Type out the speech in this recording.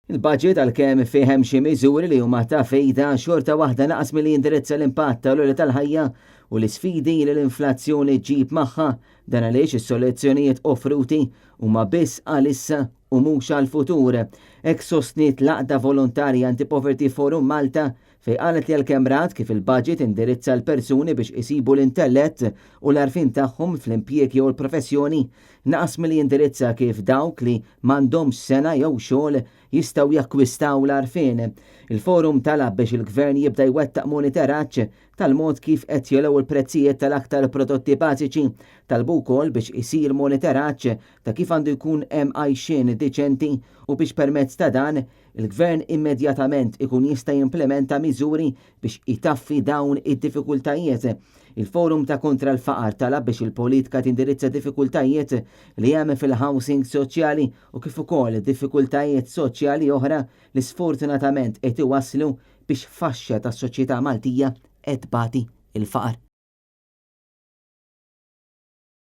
Il-budget għalkemm fih hemm xi miżuri li huma ta' fejda xorta waħda naqas milli jindirizza l-impatt tal-għoli tal-ħajja u l-isfidi li l-inflazzjoni ġġib magħha. Dan għaliex is-soluzzjonijiet offruti huma biss għalissa u mhux għall-futur. Hekk sostniet l-għaqda volontarja Anti-Poverty Forum Malta fejn qalet li għalkemm rat kif il-budget indirizza l-persuni biex isibu l-intellett u l-għarfien tagħhom fl-impjieg jew il-professjoni, naqas milli jindirizza kif dawk li m'għandhomx sengħa jew xogħol jistgħu jakkwistaw l-għarfien. Il-Forum talab biex il-Gvern jibda jwettaq monitoraġġ tal-mod kif qed jogħlew il-prezzijiet tal-aktar prodotti bażiċi. Talbu wkoll biex isir monitoraġġ ta' kif għandu jkun hemm għajxien diċenti u biex permezz ta' dan il-Gvern immedjatament ikun jista' jimplementa miżuri biex itaffi dawn id-diffikultajiet. Il-Forum ta' Kontra l-Faqar talab biex il-politika tindirizza diffikultajiet li hemm fil-housing soċjali u kif ukoll diffikultajiet soċjali oħra li sfortunatament qed iwasslu biex faxxa tas-soċjetà Maltija qed tbati l-faqar.